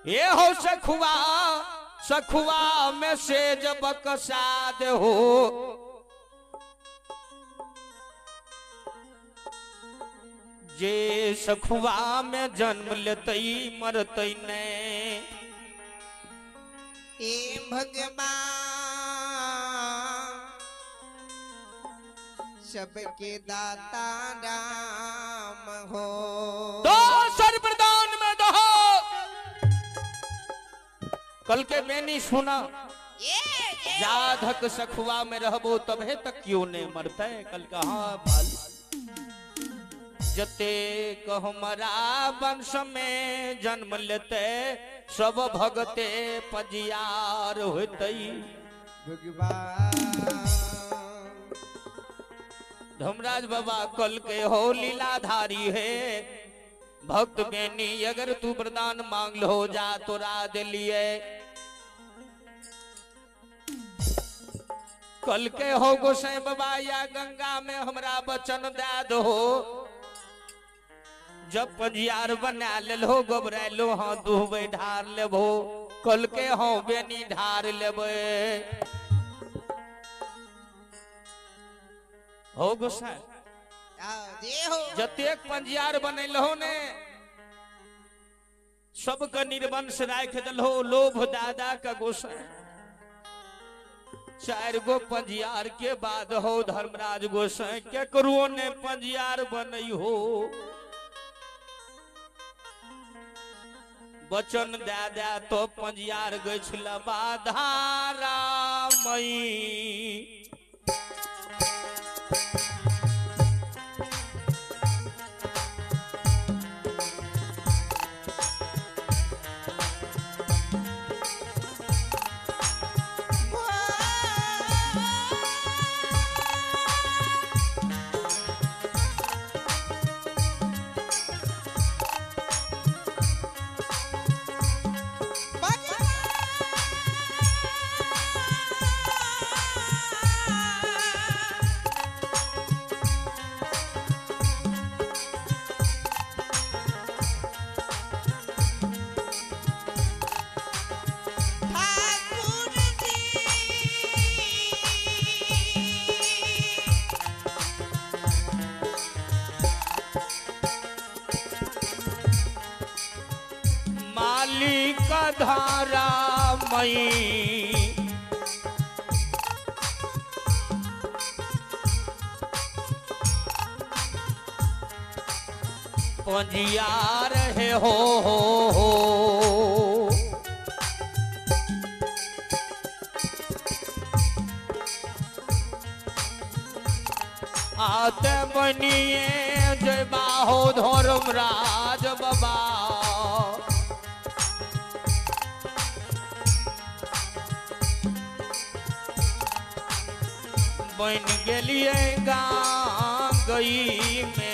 ये हो सखुआ सखुआ में से जब बकसा दे हो। जे सखुआ में जन्म लेतई मरतई ने। ए भगवान सबके दाता राम हो। दो सर प्रदान में दो। कल के मैंने सुना जाधक सखुआ में रहबो तबे तक क्यों ने मरते। कल कहा भाल जते कहमरा वंश में जन्म लेते सब भगते पजियार होतई। भगवान धर्मराज बाबा कल के हो लीलाधारी है। भक्त बेनी अगर तू वरदान मांग लो जा तोरा दे लिए। कल के हो गोसाई बाबा या गंगा में हमरा वचन दे दो। जब पंजियार बना ले लो गोबरालो हाँ दुहबे ढार लेबो। कल के हो बेनी ढार लेबे। हो गोसाई जतेक पंजियार बनैलहो ने सबके निर्वंश राख दलहो लोभ दादा का गोसाई। चार गो पंजियार के बाद हो धर्मराज गोसाई केकरो ने पंजियार बनई हो। वचन दे दे तो पंजियार गछल बाधारा मई। धारा मई पंजियार है हो। आते बनिए जय बाहो धर्मराज बाबा। बन गेलिए गई में।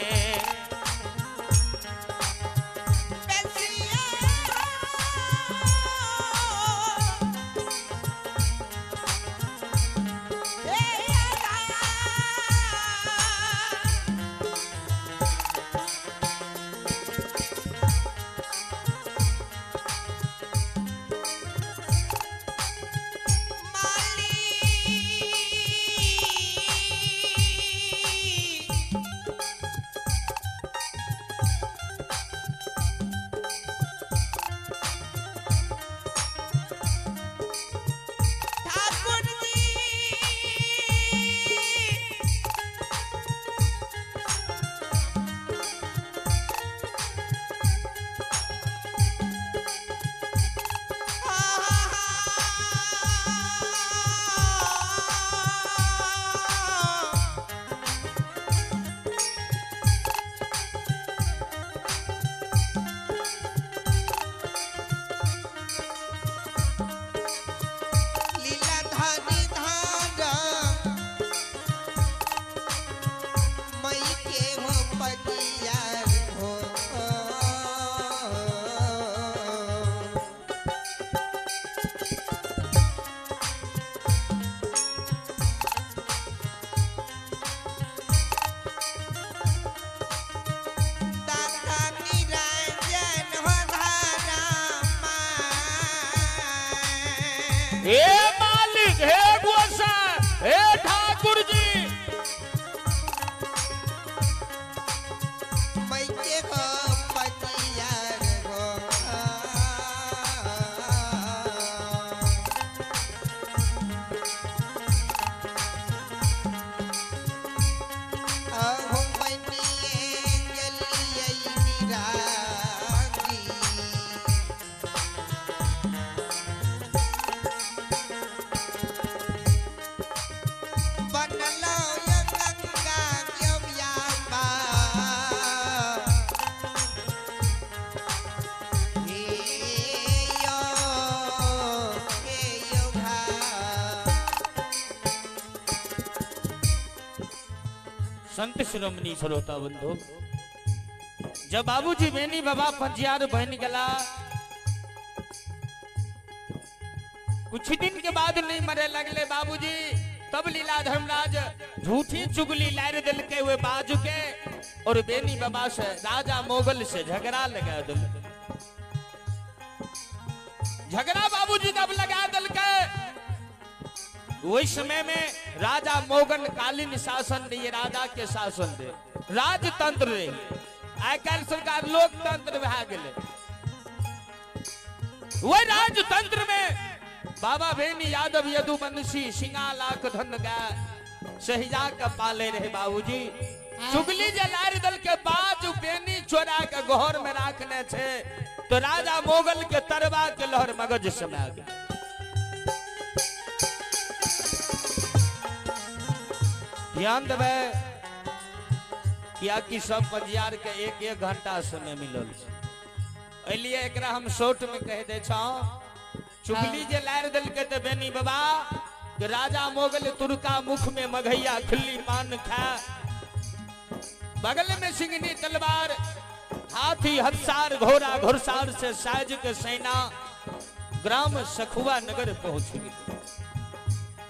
हे मालिक, हे गोसाई, हे ठाकुर जी। संत शिरोमणि श्रोता बंधु, जब बाबूजी बेनी बाबा पंजियार बन गला, कुछ दिन के बाद नहीं मरे लगले बाबूजी, तब लीला धर्मराज झूठी चुगली लार दिल के हुए बाजू के और बेनी बाबा से राजा मोगल से झगड़ा लगा दिल। झगड़ा बाबूजी तब लगा दिल के वही समय में राजा मोगल कालीन शासन रही, राजा के शासन दे राजतंत्र रही। आइ काल्हि सरकार लोकतंत्र भए गेलै। वही राजतंत्र में बाबा बेनी यादव यदुवंशी सिंगा लाख धन गाय सहिजा के पाले रहे बाबूजी। चुगली जे लारि दल के बाज बेनी चोरा के घर में राखने छे तो राजा मोगल के तरवा के लहर मगज समा गेल। ध्यान देबै कियाकि सब पंजियार के एक एक घंटा समय मिलल छै, एहिलिए एकरा हम शॉर्ट में कह दै छौं। चुगली जे लारि देलकै तऽ बेनी बाबा के राजा मोगल तुरका मुख में मघैया खिल्ली पान खा, बगल में सिंगनी तलवार, हाथी हथसार घोड़ा घुड़सार से साज के सेना ग्राम सखुआ नगर पहुंच गेल।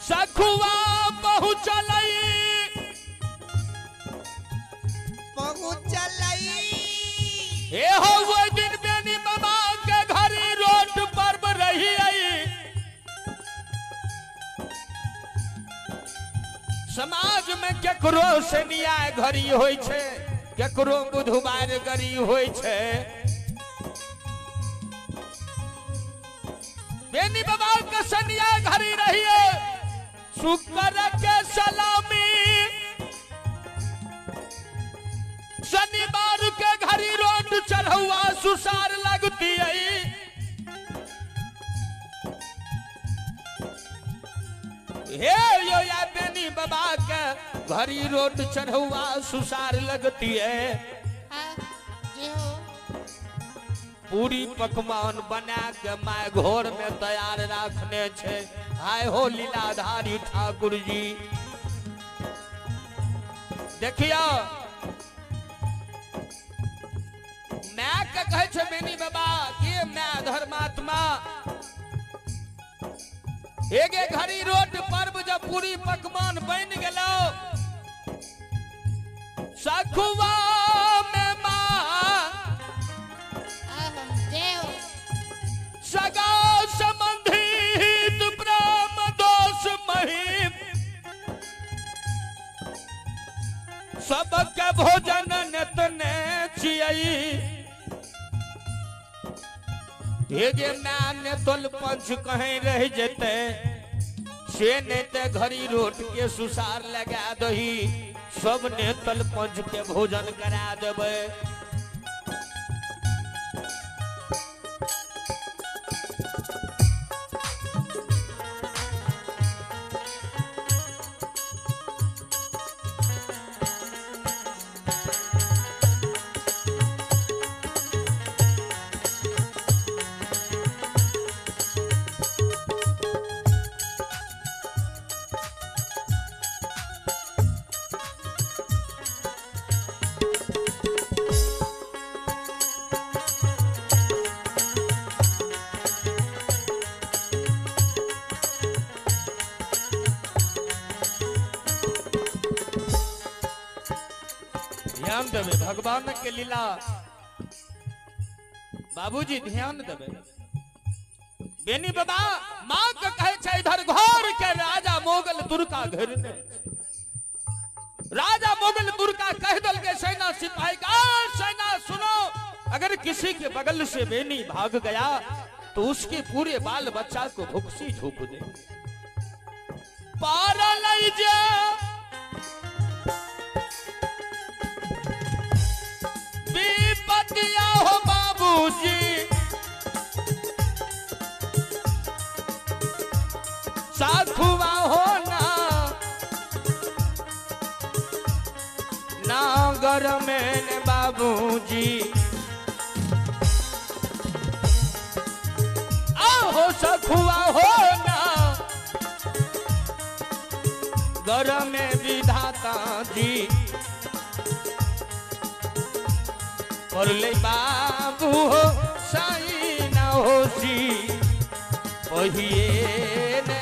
सखुआ पहुंचलै हे हो वो दिन बेनी बाबा के घरी रोड पर रही आई। समाज में केकरो से न्याय घरी होई छे, केकरो बुधवार गरी होई छे। बेनी बाबा के सनिया घरी रही है, शुक्र के सलामी शनिवार के घरी रोड चढ़ुआ सुसार लगती है। हे यो या बेनी बाबा के घरी रोड चढ़ुआ सुसार लगती है। पूरी पकवान बना के my घर में तैयार रखने छे। हाय हो लीलाधारी ठाकुर जी। देखियो मैं के कहे छे बेनी बाबा के मैं धर्मात्मा एक एक घड़ी रोट पर्व जब पूरी पकवान बन गेलो सखुआ में मां सगा संबंधित प्रेम दोष महिम सबके भोजन नेतने छियै। हे मैं तोल पंच कहीं रह जेते से ने ते घड़ी रोट के सुसार लगा दही, सब ने तल पंच के भोजन करा देबै। ध्यान देवे भगवान के लीला बाबूजी, ध्यान देवे। बेनी बाबा मां के कहे छै इधर घर के राजा मोगल तुर्का घेरने। राजा मोगल तुर्का कह दल के सेना सिपाही का, सेना सुनो, अगर किसी के बगल से बेनी भाग गया तो उसके पूरे बाल बच्चा को भुक्सी झोंक दे। पारा लई जा विपतिया हो बाबूजी, साखुआ हो ना नागर में बाबूजी, हो सखुआ हो ना घर में विधाता जी, कर ले बाबू हो साई ना हो सी पहिए ने।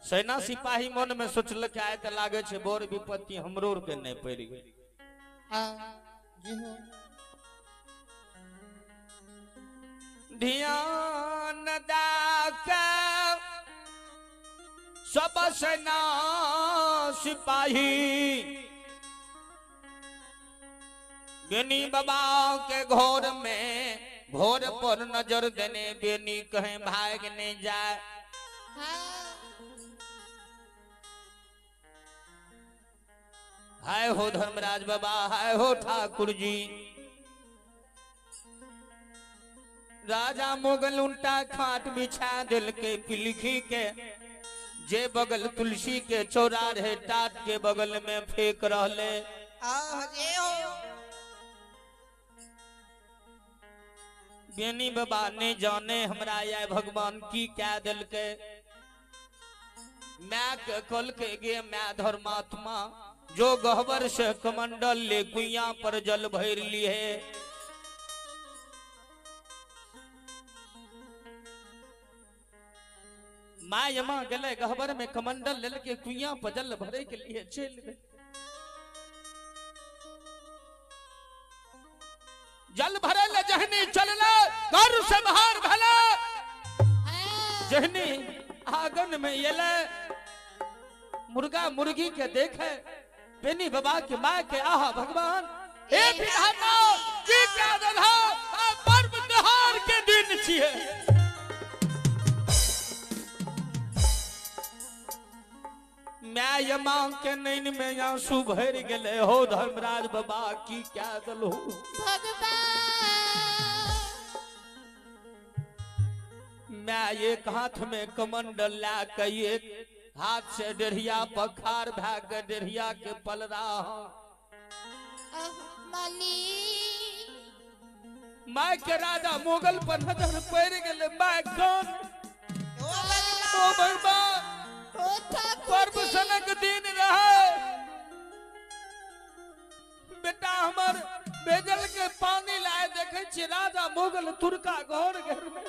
सेना सिपाही मन में सोचलक आय त लागे छे बड़ विपत्ति हमरो के नहीं पड़ गई। ध्यान दाके सब सेना सिपाही बेनी बाबा के घर में घोर पर नजर देने बेनी कहीं भाग नहीं जाए। हाय हो धर्मराज बाबा, हाय हो ठाकुर जी। राजा मुगल उल्टा खाट बिछा दिल के पिलखी के जे बगल तुलसी के चौरा रहे टाट के बगल में फेंक रहले। बेनी बाबा ने जाने हमरा आय भगवान की क्या दिल के मैं के कल के गे मैं धर्मात्मा जो गहबर से कमंडल ले कुइया पर जल भर लिए। माँ यमा गले गहबर में कमंडल ले के कुइया पर जल भरे के लिए चल गए। जल भरे ले जहनी चलले घर से बाहर भले जहनी आंगन में येले मुर्गा मुर्गी के देखे बेनी बाबा के माँ के आहा भगवान हे विधाता की क्या दलहा पर्व त्योहार के दिन छिए। मैं यमा के नैन में आंसू भर गए हो धर्मराज बाबा की क्या दलहो भगवान। मैं एक हाथ में कमंडल ला के एक हाथ से डेढ़िया पखार भाग डेढ़िया के पलरा माय के राजा मुगल पर नजर पड़ गए। My कौन ओ भगवान पर्व सनक दिन रहे बेटा हमर बेजल के पानी लाए देखे छी राजा मुगल तुर्का घर घर में।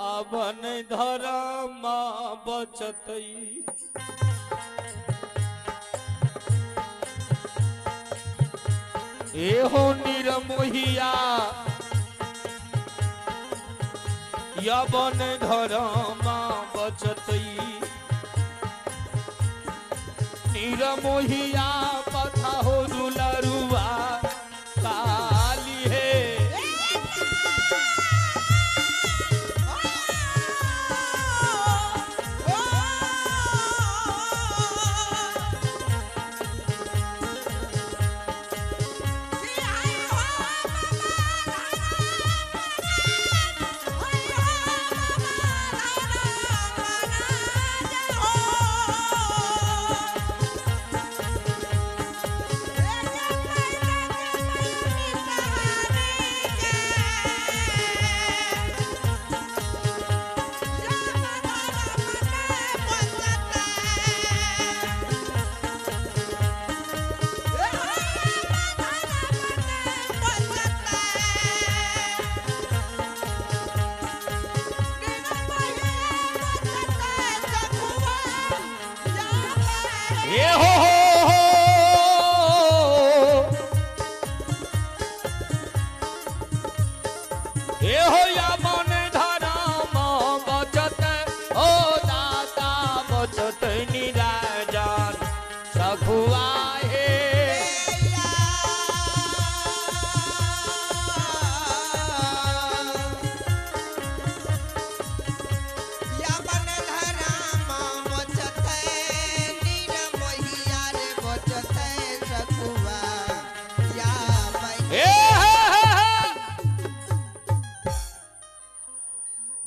अब नहीं धर्म बचतई एहो निरमोहिया यवन धर्म बचतई निरमोहिया पथा हो दुलरुआ काली है। Oh,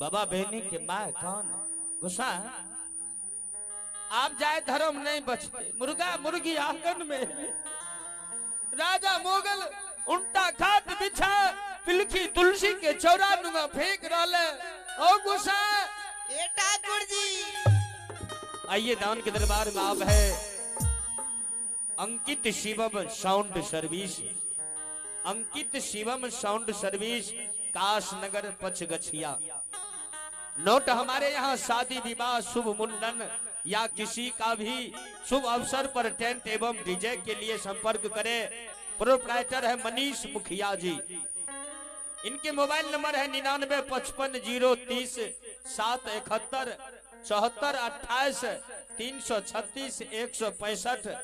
बाबा बहनी के माँ कौन गुस्सा आप जाए धर्म नहीं बचते। मुर्गा मुर्गी आंगन में, राजा मोगल उल्टा खाट बिछा पिलखी तुलसी के चौरा नुगा फेंक रहा। ओ गुस्सा ए ठाकुर जी। आइए दान के दरबार में आप है Ankit Shivam sound service, Ankit Shivam sound service, Kasnagar Pachgachhiya. Note हमारे यहाँ शादी विवाह, शुभ मुंडन या किसी का भी शुभ अवसर पर टेंट एवं डीजे के लिए संपर्क करें। प्रोपराइटर है मनीष मुखिया जी। इनके मोबाइल नंबर है 99 55 0 30 7 71 74 28 336 165।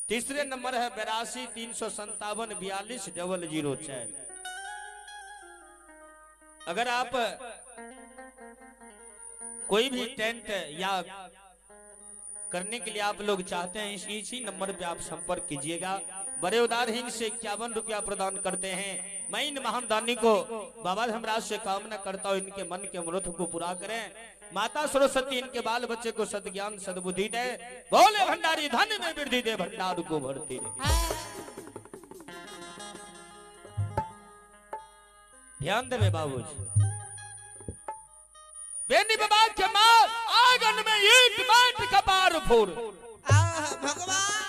तीसरे नंबर है 82 357 42 004। अगर आप कोई भी टेंट या करने के लिए आप लोग चाहते हैं, इसी नंबर पे आप संपर्क कीजिएगा। बड़े उदारहीन से 51 रुपया प्रदान करते हैं। मैं इन महान दानी को बाबा धर्मराज से कामना करता हूं, इनके मन के मनोरथ को पूरा करें। माता सरस्वती इनके बाल बच्चे को सदज्ञान सद्बुद्धि दे। बोले भंडारी धन में वृद्धि दे, भंडार को भरती दे। ध्यान देवे बाबूजी। बेनी बाबा के माँ आंगन में ईट माट कपार फोड़। भगवान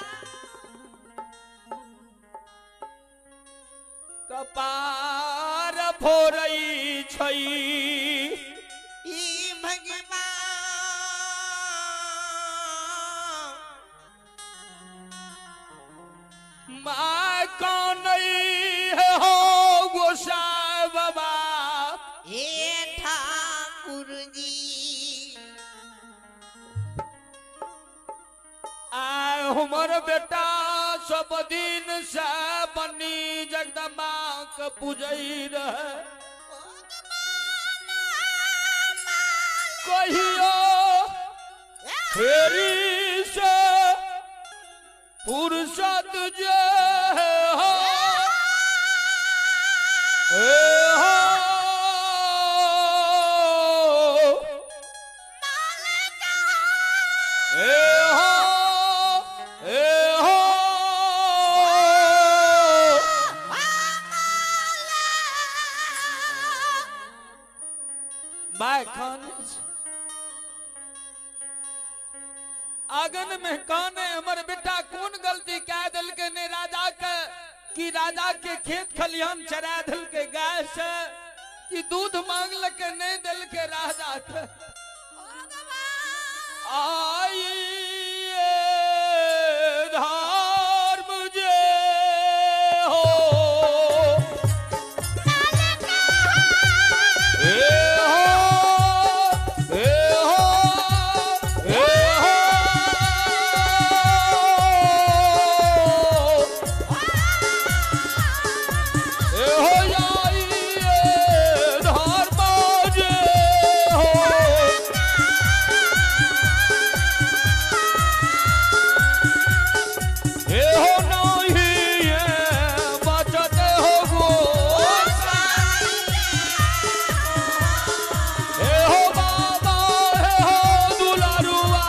कपार फोड़ई छई ई भगवान। माँ कौन है हो गोसाई बाबा हे ठाकुर जी। आय हमर बेटा सब दिन से बनी जगदम्बा के पूजई रहे। कहियो फेरी से फुर्सत जे हो, ए हो, ए हो, ए हो, my खान आंगन में कान है। हमर बेटा कौन गलती क्या दिल के ने राजा के कि राजा के खेत खलिहान चरा दिल के गाय से कि दूध मांग लके नहीं दिल के राजा के। आई धर्म जे हो, ए हो, ए हो, ए हो, ए हो आई धर्म जे हो। ए हो नहीं बचत हो गो, ए हो बाबा, हे हो दुलारुआ।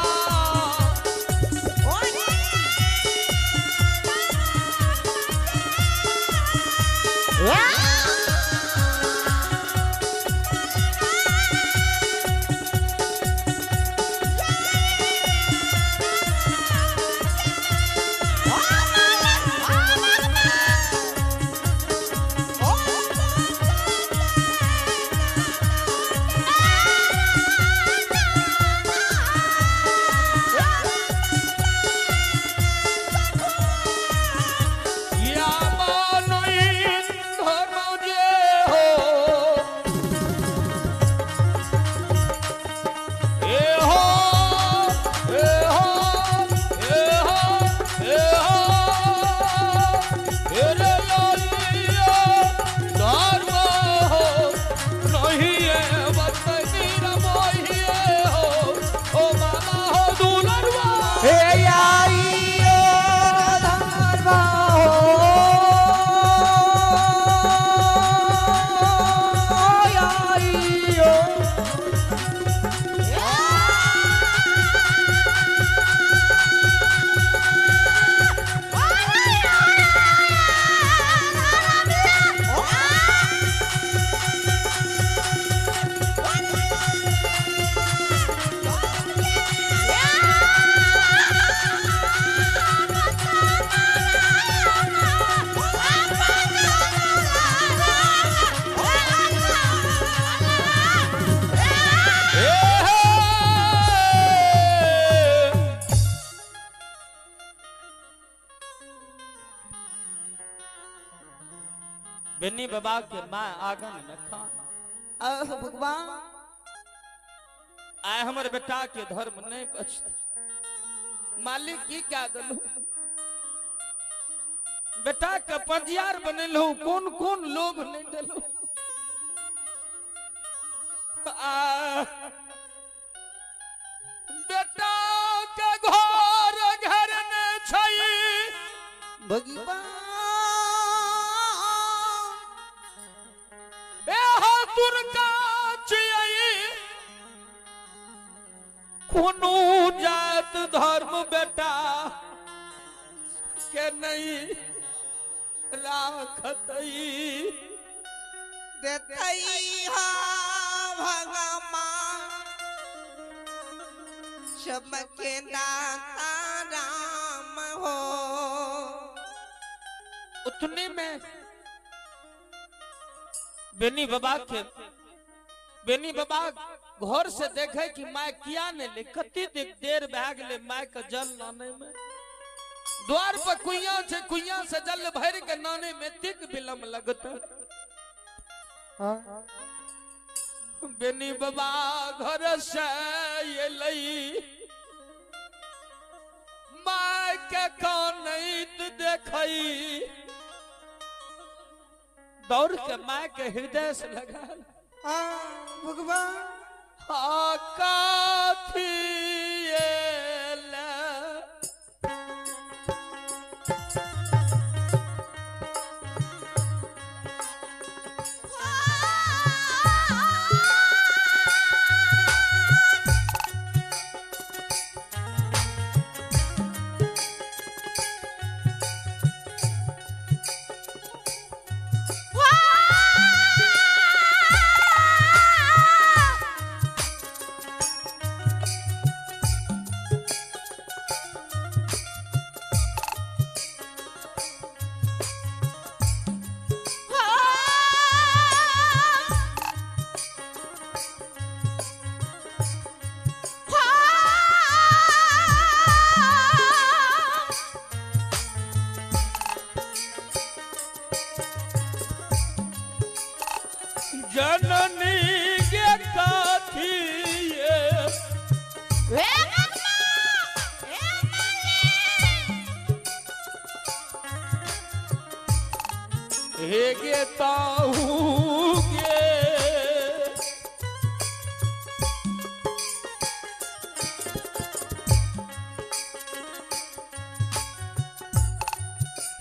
या मानई धर्म बेनी बाबा के माँ आंगन में खाना। आह भगवान। आए हमर बेटा के धर्म नहीं बचते। मालिक की क्या दलू बेटा के पंजियार बनेलू, कौन कौन लोभ नहीं दिलू। बेटा के घर घर ने छई भगवान। कोनो जात धर्म बेटा के नहीं राखतई देतई हा भगवान सबके दाता राम हो। उतने में बेनी बाबा के बेनी बाबा घर से देखे कि माय किया नहीं ले, कति देर भै गेलै माय के जल लाने में। द्वार पर कुइया छै, कुइया से जल भर के नाने में तिक विलंब लगता। बेनी बाबा घर से एलै माय के कानैत देखै, दौड़ के माय के हृदय से लगा। भगवान। काथी जननी के काथी हे गे ताहू गे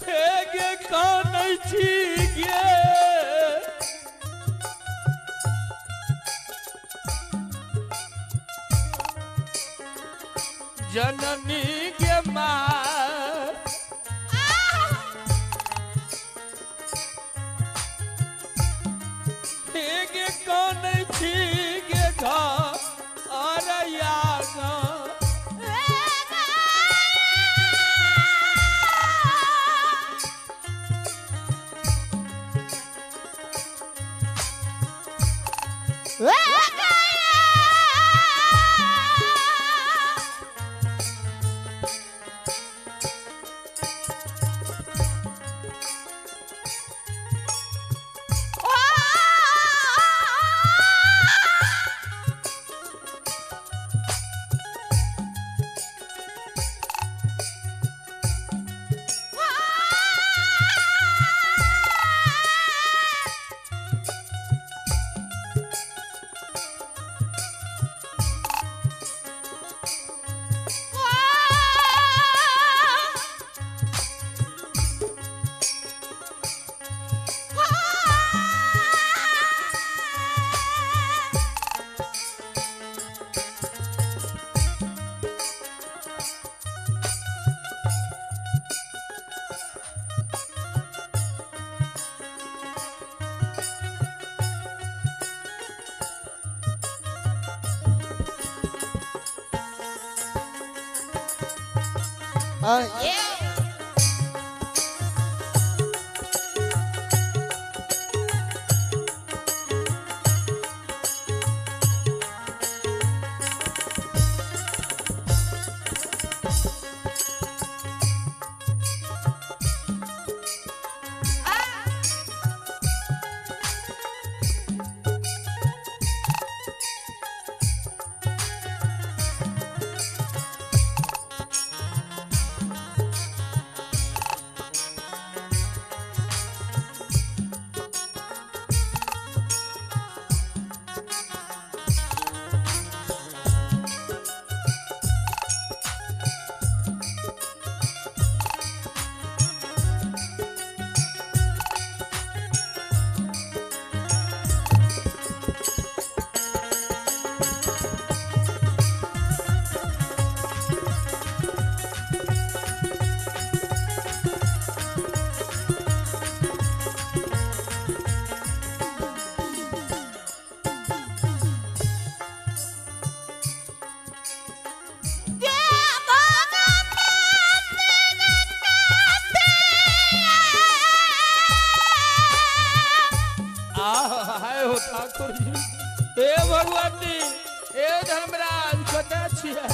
हे गे कानै छी गे जननी के माँ। हे कौन छी गे घर अरया ठाकुर जी, हे भगवती, हे धर्मराज, कतऽ छियै?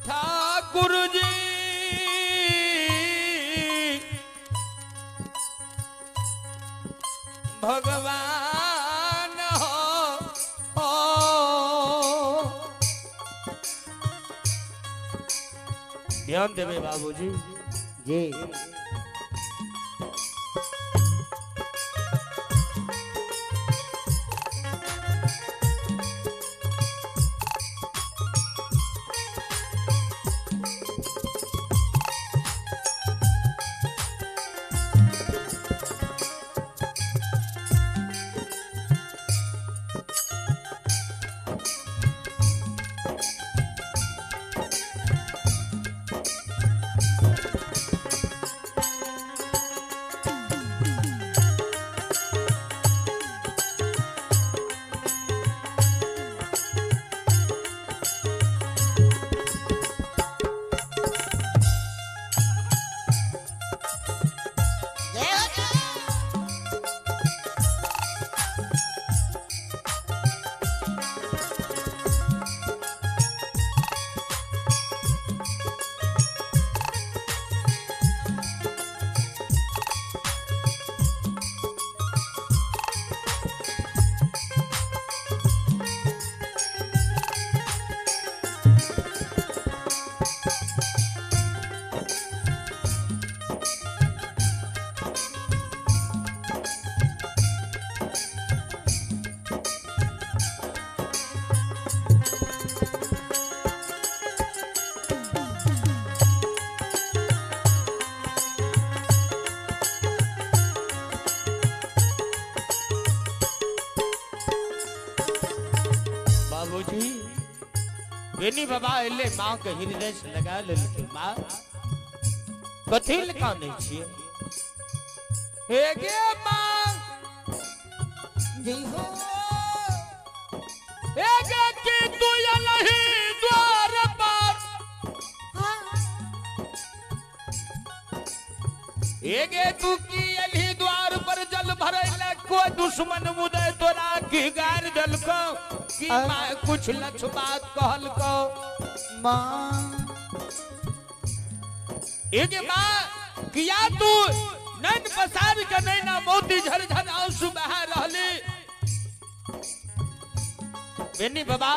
ठाकुर जी भगवान हो, ध्यान देवे बाबूजी जी। बेनी बाबा एले माँ के हृदय से लगा लेलकै। माँ कथी लए कानै छियै? हे गे माँ, जय हो। हे गे की तू अलही द्वार पर, हे गे तू की अलही द्वार पर जल भरै ले कोई दुश्मन मुदय तोरा की गार देलकौ कि माँ कुछ लक्ष बात कहलकौ? माँ एक माँ किया तू नैन पसार के नैना मोती झरझर आंसू बहा रहली। बेनी बाबा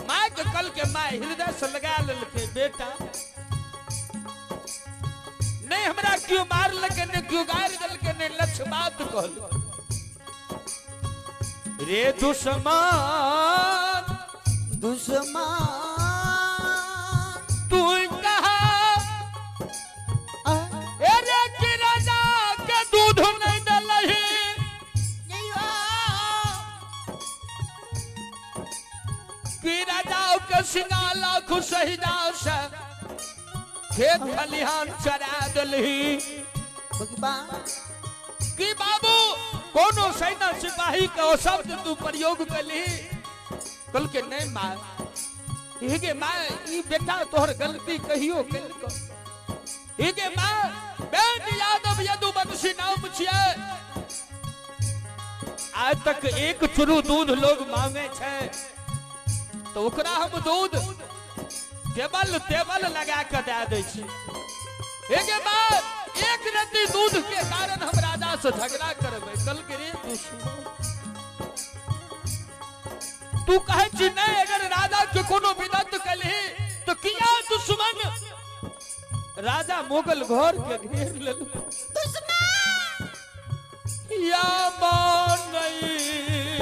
माँ के कल के माँ हृदय से लगा लेलकै, बेटा नहीं हमरा क्यों मारलकै, नहीं क्यों गारि देलकै, नहीं लक्ष बात कहलकै। रे दुश्मन दुश्मन तू कहा अरे कि राजा के दूध नहीं दलही, कि राजा के सिंगाला खुश ही से खेत खलिहान चरा देलही। कि बाबू कोनो सैना सिपाही के शब्द तू प्रयोग कलही? कल के नहीं माँ, हे माँ ई बेटा तोहर गलती कहियो केलको। हे माँ बेन यादव यदुवंशी नाम छियै, आज तक एक चुरू दूध लोग मांगे छे तो ओकरा हम दूध टेबल टेबल लगा के दे दै छी। हे माँ एक रत्ती दूध के कारण हम राजा से झगड़ा करबै। कल के रे दुश्मन तू कहे छी नहीं, अगर राजा के कोनो विदत कलही तो किया दुश्मन राजा मुगल घर के घेर लेल दुश्मन या मान नहीं।